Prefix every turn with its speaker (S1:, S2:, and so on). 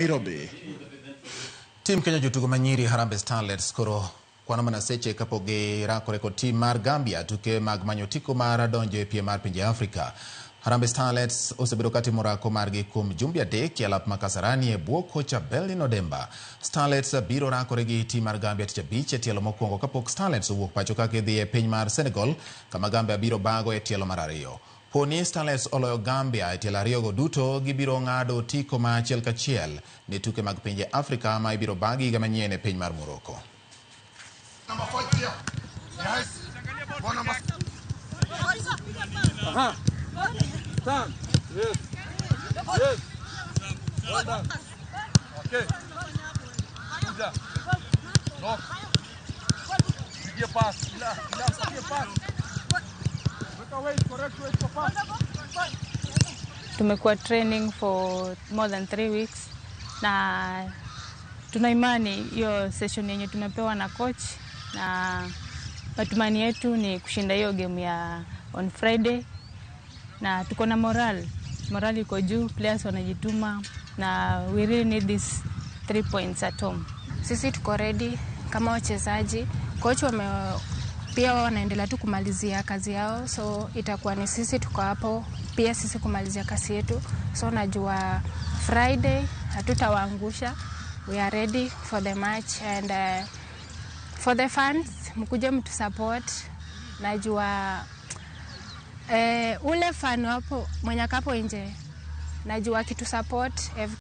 S1: Nairobi.
S2: Tim Kenya jotugo manyiri Harambee Starlets koro kwano mana seche kapok girakore kod tim mar Gambia tuke mag manyo otiko mar donjo e piem mar pinje Afrika. Harambee Starlets osebedo katimo orako margi kuom jumbe 3 e alap ma Kasarani e bwo kocha Belin Odemba. Starlets biro rakore gi tim mar Gambia tich abich e tielo mokwongo kapok Starlets owuok pacho ka gidhi e piny mar Senegal kama Gambia biro bago e tielo mar ariyo. Poni Starlets oloyo Gambia e tielo ariyogo duto, gibiro ng'ado otiko ma achiel kachiel ne tuke mag pinje Afrika ma ibiro bagi higa manyien e piny mar Morocco.
S3: Number 5 here. Yes. Ball number.
S4: Aha. Turn. Yes. Yes. Well done. Okay. Kuja. Knock. Pigia pass. Ila, ila, pigia pass. Weka weight, correct weight for pass.
S5: Tumekuwa training for more than 3 weeks na tuna imani hiyo session yenye tumepewa na coach, na matumaini yetu ni kushinda hiyo game ya on Friday, na tuko na moral, moral iko juu, players wanajituma na we really need these 3 points at home.
S6: Sisi tuko ready kama wachezaji. Coach wame pia wao wanaendelea tu kumalizia kazi yao, so itakuwa ni sisi tuko hapo pia sisi kumalizia kazi yetu, so najua Friday hatutawaangusha. We are ready for the match and for the fans, mkuje mtu support. Najua ule fan wapo mwenye akapo nje, najua kitu support.